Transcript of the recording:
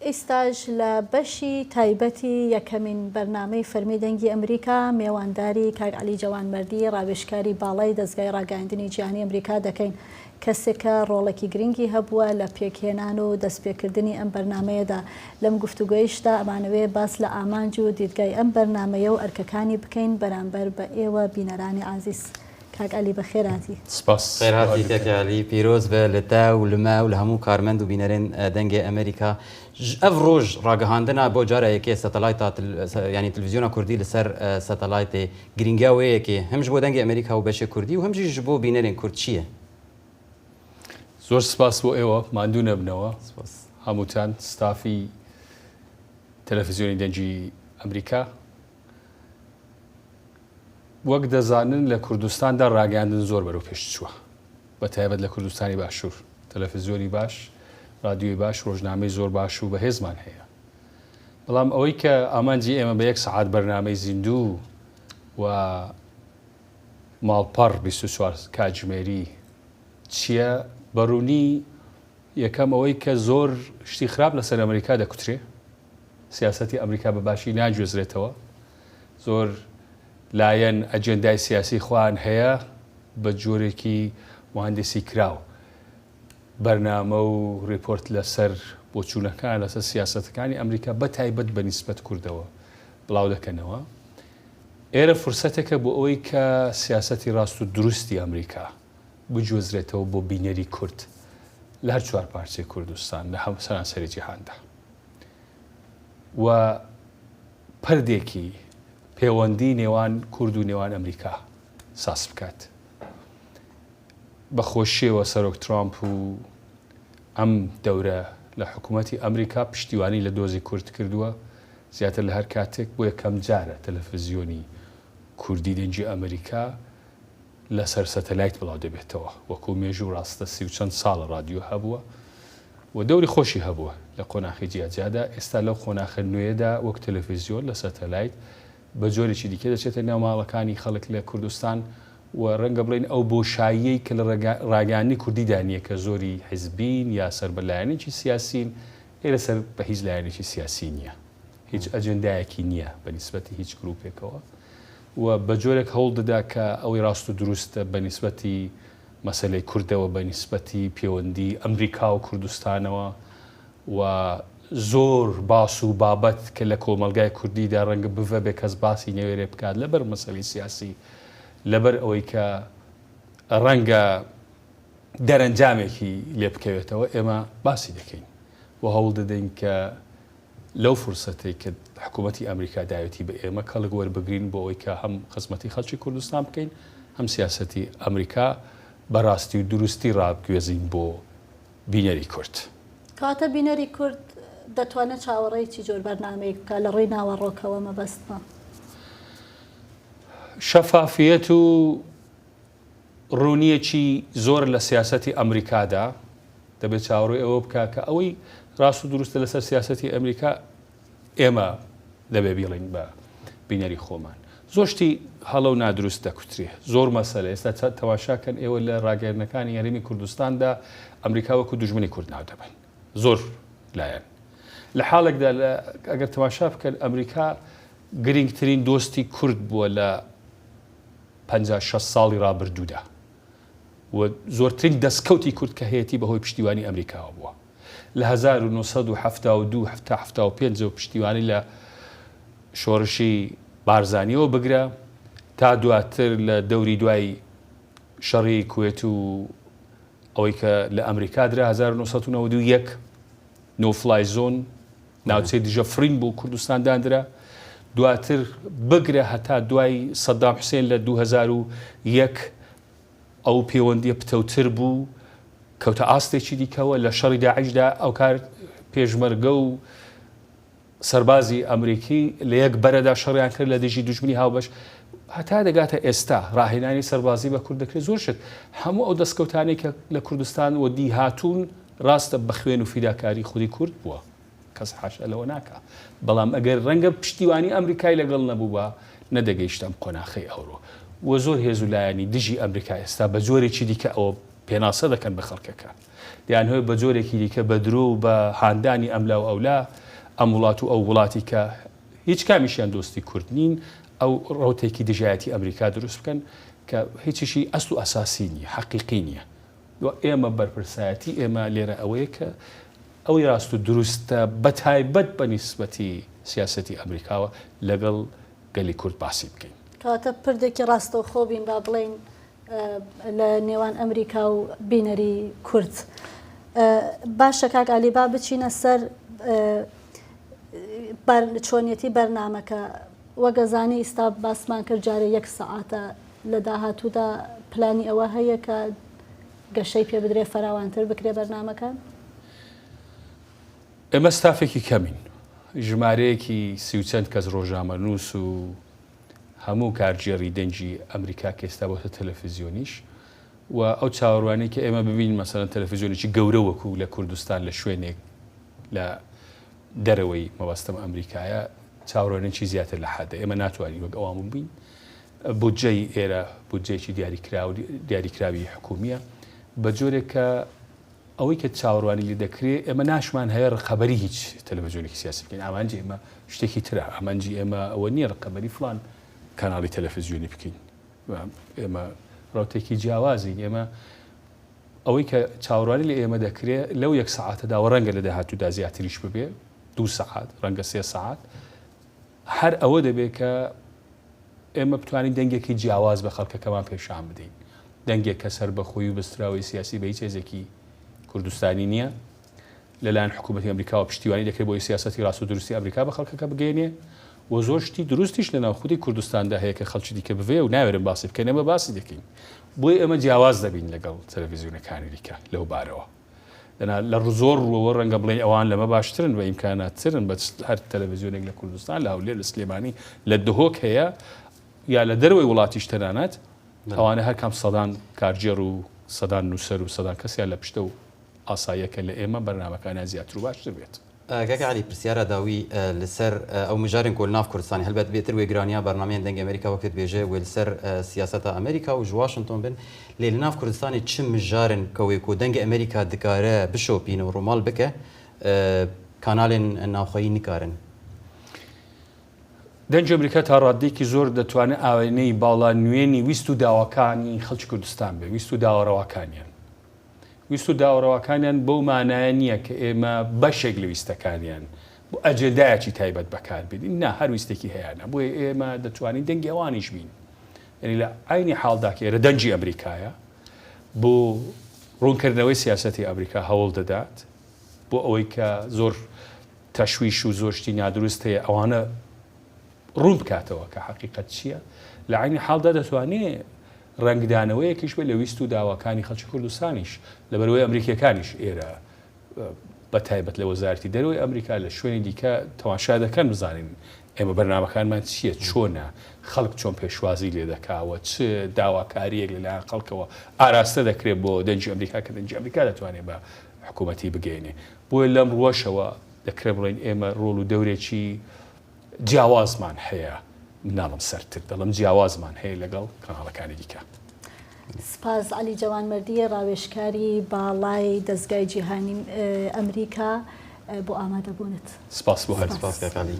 ئیستاش لە بەشی تایبەتی یەکەمین بەرنامەی فەرمی دەنگی ئەمریکا مێوانداری کاک عەلی جەوانمەردی ڕاوێژکاری باڵای دەزگای ڕاگەیاندنی جیهانی ئەمریکا دەکەین کەسێک کە ڕۆڵێکی گرنگی هەبووە لە پێکهێنان و دەستپێکردنی ئەم بەرنامەیەدا. لەم گفتوگۆیشدا ئەمانەوێ باس لە ئامانج و دیدگای ئەم بەرنامەیە و ئەرکەکانی بکەین بەرامبەر بە ئێوە بینەرانی ئازیز. کاک عەلی بەخێرهاتی. سپاس. خێرهاتی کاک عەلی، پیرۆز بێ لە تە و لە مە و لە هەموو کارمەند و بینەرێن دەنگێ ئەمریکا. ئەڤ ڕۆژ ڕاگەهاندنا بۆ جارە یەکێ سەتەلایتا یانی تلڤیزیۆنا کوردی لە سەر سەتەلایتێ گرینگیا وێ یەکێ هەم ژ بۆ دەنگێ ئەمریکا و بەشێ کوردی و هەم ژی ژ بۆ بینەرێن کورد چییە؟ زۆر سپاس بۆ ئێوە، ماندوو نەبنەوە هەمووتان، ستافی تەلەفزیۆنی دەنگی ئەمریکا. وەک دەزانن لە کوردستاندا ڕاگەیاندن زۆر بەرەو پێش چووە، بە تایبەت لە کوردستانی باشوور، تەلەفزیۆنی باش، ڕادیۆی باش، ڕۆژنامەی زۆر باش و بەهێزمان هەیە. بەڵام ئەوەی کە ئامانجی ئێمە بە یەک سەعات بەرنامەی زیندوو و ماڵپەڕ 24 کاتژمێری چییە؟ بە ڕوونی یەکەم ئەوەی کە زۆر شتی خراپ لەسەر ئەمریکا دەکوترێ، سیاسەتی ئەمریکا بە باشی ناگوێزرێتەوە، زۆر لایەن ئەجێندای سیاسی خۆیان هەیە بە جۆرێکی موهەندیسی کراو بەرنامە و ڕیپۆرت لەسەر بۆچوونەکان لەسەر سیاسەتەکانی ئەمریکا بە تایبەت بە نیسبەت کوردەوە بڵاو دەکەنەوە. ئێرە فرسەتێکە بۆ ئەوەی کە سیاسەتی ڕاست و دروستی ئەمریکا بگوێزرێتەوە بۆ بینەری کورد لە هەر چوار پارچەی کوردستان لە هەموو سەرانسەری جیهاندا. و پردێکی پێوەندی نێوان کورد و نێوان ئەمریکا ساز بکات. بە خۆشیەوە سەرۆک ترامپ و ئەم دەورە لە حکوومەتی ئەمریکا پشتیوانی لە دۆزی کورد کردووە زیاتر لە هەر کاتێک بۆ یەکەم جارە تەلەفزیۆنی کوردی دەنگی ئەمریکا لەسەر سەتەلایت بڵاو دەبێتەوە وەکو مێژوو ڕاستە سی و چەند ساڵە ڕادیۆ هەبووە و دەوری خۆشی هەبووە لە قۆناخی جیاجیادا، ئێستا لەو قۆناخە نوێیەدا وەک تەلەفیزیۆن لە سەتەلایت بە جۆرێکی دیکە دەچێتە ناو ماڵەکانی خەڵک لە کوردستان و ڕەنگە بڵێین ئەو بۆشاییەی کە لە ڕاگەیاندنی کوردیدا نییە کە زۆری حیزبین یا سەر بە لایەنێکی سیاسین، ئێرە سەر بە هیچ لایەنێکی سیاسی نییە، هیچ ئەجێندایەکی نییە بە نیسبەتی هیچ گرووپێکەوە و بە جۆرێک هەوڵ دەدا کە ئەوەی ڕاست و دروستە بە نیسبەتی مەسەلەی کوردەوە بە نیسبەتی پێوەندی ئەمریکا و کوردستانەوە و زۆر باس و بابەت کە لە کۆمەڵگای کوردیدا ڕەنگە بڤە بێ کەس باسی نەوێرێ بکات لەبەر مەسەلەی سیاسی لەبەر ئەوەی کە ڕەنگە دەرەنجامێکی لێ بکەوێتەوە ئێمە باسی دەکەین و هەوڵ دەدەین کە لەو فرسەتەی کە حکوومەتی ئەمریکا داوێتی بە ئێمە کەڵک وەربگرین بۆ ئەوەی کە هەم خزمەتی خەڵکی کوردستان بکەین هەم سیاسەتی ئەمریکا بە ڕاستی و دروستی ڕابگوێزین بۆ بینەری کورد. کەواتە بینەری کورد دەتوانێت چاوەڕێی چی جۆر بەرنامەیەک بکات لە ڕووی ناوەڕۆکەوە مەبەستمە؟ شەفافیەت و ڕوونییەکی زۆر لە سیاسەتی ئەمریکادا، دەبێت چاوەڕێی ئەوە بکا کە ئەوەی ڕاست و دروستە لەسەر سیاسەتی ئەمریکا ئێمە دەبێ بیڵێین بە بینەری خۆمان. زۆر شتی هەڵە و نادروست دەکوترێ. زۆر مەسەلە ئێستا تەماشا کەن ئێوە لە ڕاگەیاندنەکانی هەرێمی کوردستاندا ئەمریکا وەکو دوژمنی کورد ناو دەبەن. زۆر لایەن. لە حاڵێکدا ئەگەر تەماشا بکەن ئەمریکا گرینگترین دۆستی کورد بووە لە 50 60 ساڵی ڕابردوودا و زۆرترین دەستکەوتی کورد کە هەیەتی بەهۆی پشتیوانی ئەمریکاوە بووە. لە 1972 تا 75 ەوە پشتیوانی لە شۆڕشی بارزانیەوە بگرە تا دواتر لە دەوری دوای شەڕی کوێت و ئەوەی کە لە ئەمریکا درا 1991 no fly zone ناوچەی دژە فڕین بۆ کوردستان داندرا، دواتر بگرە هەتا دوای سەدام حوسێن لە 2001 ئەو پەیوەندیە پتەوتر بوو، کەوتە ئاستێکی دیکەوە، لە شەڕی داعشدا ئەوکار پێشمەرگە و سەربازی ئەمریکی لە یەک بەرەدا شەڕیان کرد لە دژی دوژمنی هاوبەش، هەتا دەگاتە ئێستا ڕاهێنانی سەربازی بە کورد دەکرێت، زۆر شت، هەموو ئەو دەستکەوتانەی کە لە کوردستان وەدی هاتوون ڕاستە بە خوێن و فیداکاری خودی کورد بووە، کەس حاشا لەوە ناکا، بەڵام ئەگەر ڕەنگە پشتیوانی ئەمریکای لەگەڵ نەبووبا نەدەگەیشتە ئەم قۆناخەی ئەوڕۆ و زۆر هێز و لایەنی دژی ئەمریکا ئێستا بە جۆرێکی دیکە ئەوە. پێناسە دەکەن بە خەڵکەکە. دەیانهەوێت بە جۆرێکی دیکە بە درۆ و بە هاندانی ئەملا و ئەولا ئەم وڵات و ئەو وڵاتی کە هیچ کامیشیان دۆستی کورد نین ئەو ڕەوتێکی دژایەتی ئەمریکا دروست بکەن کە هیچیشی ئەسل و ئەساسی نییە، حەقیقی نییە. و ئێمە بەرپرسایەتی ئێمە لێرە ئەوەیە کە ئەوەی ڕاست و دروستە بە تایبەت بە نیسبەتی سیاسەتی ئەمریکاوە لەگەڵ گەلی کورد باسی بکەین. کەواتە پردێکی ڕاستەوخۆ بین با بڵێین لە نێوان ئەمریکا و بینەری کورد. باشە کاک عەلی با بچینە سەر چۆنیەتی بەرنامەکە. وەک ئەزانی ئیستا باسمان کرد جارێ یەک سەعاتە لە داهاتوودا پلانی ئەوە هەیە کە گەشەی پێ بدرێ فراوانتر بکرێ بەرنامەکان؟ ئێمە ستافێکی کەمین، ژمارەیەکی سی و چەند کەس ڕۆژنامەنووس و هەموو کارگێڕی دەنگی ئەمریکا کە ئێستا بۆتە تەلەفزیۆنیش و ئەو چاوەڕوانەی کە ئێمە ببین مەسەلەن تەلەفزیۆنێکی گەورە وەکو لە کوردستان لە شوێنێک لە دەرەوەی مەبەستم ئەمریکایە چاوەڕوانێکی زیاتر لە حەدە ئێمە ناتوانین وەک ئەوان ببین بودجەی ئێرە بودجەیەکی دیاریکراو دیاریکراوی حکومیە بە جۆرێک کە ئەوەی کە چاوەڕوانی لێ دەکرێ ئێمە ناشمان هەیە ڕقەبەری هیچ تەلەفزیۆنێکی سیاسی بکەین ئامانجی ئێمە شتێکی ترە ئامانجی ئێمە ئەوە نییە ڕقەبەری فلان کەناڵی تەلەفزیۆنی بکەین ئێمە ڕوتێکی جیاوازین ئێمە ئەوەی کە چاوەڕوانی لە ئێمە دەکرێ لەو یەک سەعاتەدا و ڕەنگە لە داهاتوودا زیاتریش ببێ دوو سەعات ڕەنگە سێ سەعات هەر ئەوە دەبێت کە ئێمە بتوانین دەنگێکی جیاواز بە خەڵکەکەمان پێشان بدەین دەنگێک کە سەربەخۆی و بەستراوەی سیاسی بە هیچ هێزێکی کوردستانی نییە لەلایەن حکوومەتی ئەمریکاوە پشتیوانی دەکرێت بۆی سیاسەتی ڕاست و دروستی ئەمریکا بە خەڵکەکە بگەێنێ و زۆر شتی دروستیش لەناو خودی کوردستاندا هەیە کە خەڵکی دیکە بڤەیە و ناوێرن باسی بکەن ئێمە باسی دەکەین بۆیە ئێمە جیاواز دەبین لەگەڵ تەلەڤیزیۆنەکانی دیکە لەو بارەوە دەنا لە زۆر ڕووەوە ڕەنگە بڵێین ئەوان لەمە باشترن بە ئیمکاناتترن بە هەر تەلەڤیزیۆنێک لە کوردستان لە هەولێر لە سلێمانی لە دهۆک هەیە یا لە دەرەوەی وڵاتیش تەنانەت ئەوانە هەر کام سەدان کارگێڕ و سەدان نووسەر و سەدان کەسیان لە پشتە و ئاساییە کە لە ئێمە بەرنامەکانیان زیاتر و باشتر بێت. کاک عەلی پرسیارا داوی li ser ew mijarên ku li nav Kurdistanê helbet bêtir wê giraniya bernameyên Dengê Amerîka wek dibêje wê li ser siyaseta Amerîka û ji Washington bin lê li nav Kurdistanê çi mijarên ke wê ku Dengê Amerîka dikare bişopîne û rûmal bike kanalên navxweyî nikarin. دەنگی ئەمریکا تا ڕاددەیەکی زۆر دەتوانێت ئاوێنەی باڵا نوێنی ویست و داواکانی خەڵکی کوردستان بێ، ویست و داوا ڕەواکانیان. ویست و داوا ڕەواکانیان بەو مانایە نییە کە ئێمە بەشێک لە ویستەکانیان بۆ ئەجێندایەکی تایبەت بەکار بێنین، نا، هەر ویستێکی هەیانە، بۆیە ئێمە دەتوانین دەنگی ئەوانیش بین. یانی لە عەینی حاڵدا کە ئێرە دەنگی ئەمریکایە بۆ ڕوونکردنەوەی سیاسەتی ئەمریکا هەوڵ دەدات بۆ ئەوەی کە زۆر تەشویش و زۆر شتی نادروست هەیە ئەوانە ڕوون بکاتەوە کە حەقیقەت چییە، لە عەینی حاڵدا دەتوانێ ڕەنگدانەوەیەکیش بێت لە ویست و داواکانی خەڵکی کوردستانیش، لەبەرئەوەی ئەمریکییەکانیش ئێرە بە تایبەت لە وەزارەتی دەرەوەی ئەمریکا لە شوێنی دیکە تەماشا دەکەن بزانین ئێمە بەرنامەکانمان چییە، چۆنە، خەڵک چۆن پێشوازی لێ دەکا و چ داواکارییەک لەلایەن خەڵکەوە ئاراستە دەکرێت بۆ دەنگی ئەمریکا کە دەنگی ئەمریکا دەتوانێت بە حکوومەتی بگەیەنێ. بۆیە لەم ڕووەشەوە دەکرێت بڵێین ئێمە ڕۆڵ و دەورێکی جیاوازمان هەیە، ناڵێم سەرتر، دەڵێم جیاوازمان هەیە لەگەڵ کەناڵەکانی دیکە. سپاس عەلی جەوانمەردی ڕاوێژکاری باڵای دەزگای جیهانی ئەمریکا بۆ ئامادەبوونت. سپاس بۆ هەردووکتان. سپاس کاک عەلی.